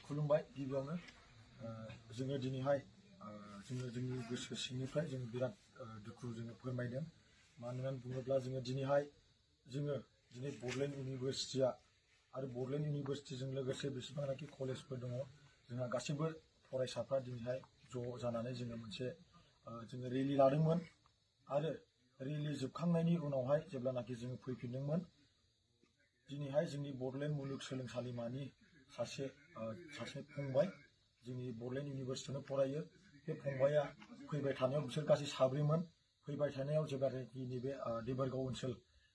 खुलुमबाय गिबियावनो जोङो दिनैहाय जोङो जोंनि गोसो सिंनिफ्राय जों बिराद दुखु जोङो फोरमायदों। मानो होननानै बुङोब्ला जोङो दिनैहाय दिनै बड'लेण्ड इउनिभारसिटिया आरो बड'लेण्ड इउनिभारसिटिजों लोगोसे बेसेबांनाखि कलेजफोर दङ जोंहा गासैबो फरायसाफ्रा दिनैहाय ज' जानानै जोङो मोनसे जोङो रेलि लादोंमोन आरो रेलि जोबखांनायनि उनावहाय जेब्लानाखि जोङो फैफिनदोंमोन दिनैहाय जोंनि बड'लेण्ड मुलुगसोलोंसालिमानि सासे फंबाय जोंनि बड'लेण्ड इउनिभारसिटियावनो फरायो। बे फंबाया फैबाय थानायाव बिसोर गासै साब्रैमोन। फैबाय थानायाव जेब्लानाखि नैबे देबोरगाव ओनसोल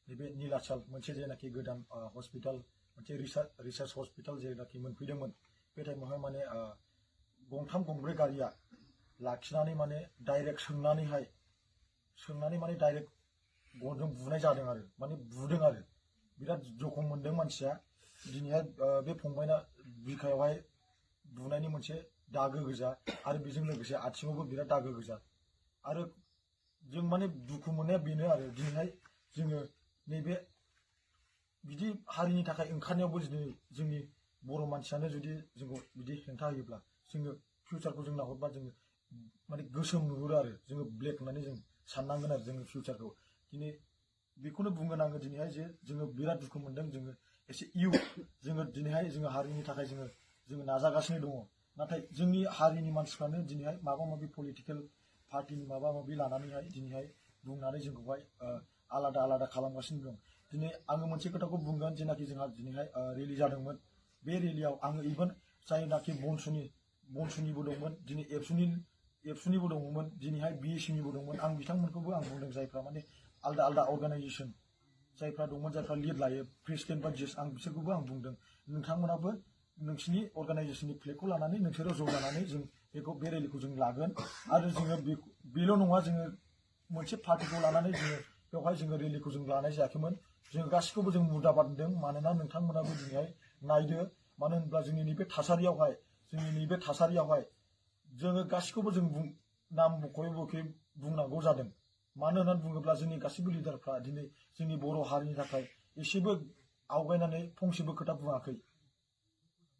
नैबे नीलाचल मोनसे जेनाखि गोदान हस्पिटाल मोनसे रिसार्च हस्पिटाल जेनाखि मोनफैदोंमोन बे टाइमावहाय माने गंथाम गंब्रै गारिया लाखिनानै माने डाइरेक्ट सोंनानै माने डाइरेक्ट गनजों बुनाय जादों आरो माने बुदों आरो बिराद जखम मोनदों मानसिया। दिनैहाय बे फंबायना बिखायावहाय बुनायनि मोनसे दागो गोजा आरो बेजों लोगोसे आथिङावबो बिराद दागो गोजा आरो जों माने दुखु मोननाया बेनो आरो दिनैहाय जोङो नैबे बिदि हारिनि थाखाय ओंखारनायावबो दिनै जोंनि बर' मानसियानो जुदि जोंखौ बिदि हेंथा होयोब्ला जोङो फिउचारखौ जों नाहरबा जोङो माने गोसोम नुहुरो आरो जोङो ब्लेक होननानै जों साननांगोन आरो जोङो फिउचारखौ। दिनै बेखौनो बुंगोन आङो दिनैहाय जे जोङो बिराद दुखु मोनदों। जोङो एसे जोङो दिनैहाय जोङो हारिनि थाखाय जोङो नाजागासिनो दङ। नाथाय जोंनि हारिनि मानसिफ्रानो दिनैहाय माबा माबि पलिटिकेल पार्टिनि माबा माबि लानानैहाय दिनैहाय बुंनानै जोंखौहाय आलादा आलादा खालामगासिनो दं। दिनै आङो मोनसे खोथाखौ बुंगोन जेनाखि जोंहा दिनैहाय रेलि जादोंमोन बे रेलियाव आङो इभेन जायनाखि बनसुनिबो दंमोन दिनै एबसुनिबो दङमोन दिनैहाय बिएससिनिबो दंमोन। आं बिथांमोनखौबो आं बुंदों जायफ्रा माने आलदा आलदा अर्गानाइजेसन जायफ्रा दंमोन जायफ्रा लिड लायो प्रेसिडेन्ट बा जज आं बिसोरखौबो आं बुंदों नोंथांमोनाबो नोंसिनि अर्गानाइजेसननि फ्लेगखौ लानानै नोंसोरो ज' जानानै जों बे रेलिखौ जों लागोन आरो जोङो बेल' नङा जोङो मोनसे पार्टिखौ लानानै जोङो बेवहाय जोङो रेलिखौ जों लानाय जायाखैमोन। जों गासिखौबो जों मुर्दाबाद होनदों मानोना नोंथांमोनाबो दिनैहाय नायदो मानो होनब्ला जोंनि नैबे थासारियावहाय जोङो गासिखौबो जों नाम मख'यै बुंनांगौ जादों। मानो होननानै बुङोब्ला जोंनि गासिबो लिडारफ्रा दिनै जोंनि बर' हारिनि थाखाय एसेबो आवगायनानै फंसेबो खोथा बुङाखै।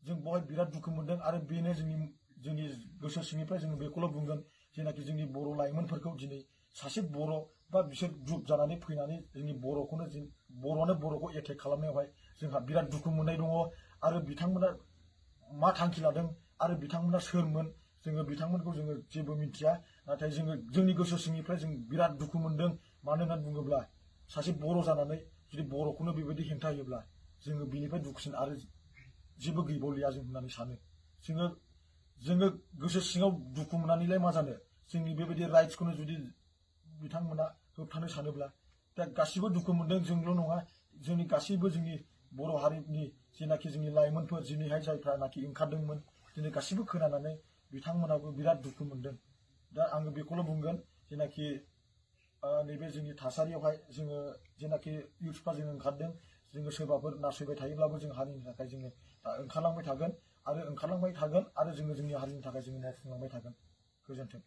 जों बेवहाय बिराद दुखु मोनदों आरो बेनो जोंनि गोसो सिंनिफ्राय जोङो बेखौल' बुंगोन जेनाखि जोंनि बर' लाइमोनफोरखौ दिनै सासे बर' बा बिसोर ग्रुप जानानै फैनानै जोंनि बर'आनो बर'खौ एटेक खालामनायावहाय जोंहा बिराद दुखु मोननाय दङ आरो बिथांमोना मा थांखि लादों आरो बिथांमोना सोरमोन जोङो बिथांमोनखौ जोङो जेबो मिथिया। नाथाय जोङो जोंनि गोसो सिंनिफ्राय जों बिराद दुखु मोनदों। मानो होननानै बुङोब्ला सासे बर' जानानै जुदि बर'खौनो बेबायदि हेंथा होयोब्ला जोङो बेनिफ्राय दुखुसिन आरो जेबो गैबावलिया जों होननानै सानो। जोङो गोसो सिङाव दुखु मोननानैलाय मा जानो जोंनि बेबायदि राइट्सखौनो जुदि बिथांमोना होबथानो सानोब्ला दा गासिबो दुखु मोनदों। जोंल' नङा जोंनि गासैबो जोंनि बर' हारिनि जेनाखि जोंनि लाइमोनफोर दिनैहाय जायफ्रानाखि ओंखारदोंमोन दिनै गासिबो खोनानानै बिथांमोनाबो बिराद दुखु मोनदों। दा आङो बेखौल' बुंगोन जेनाखि नैबे जोंनि थासारियावहाय जोङो जेनाखि इउथ्सफ्रा जोङो ओंखारदों जोङो सोरबाफोर नासयबाय थायोब्लाबो जों हारिनि थाखाय जोङो ओंखारलांबाय थागोन आरो जोङो जोंनि हारिनि थाखाय जोङो मावफुंलांबाय थागोन। गोजोन्थों।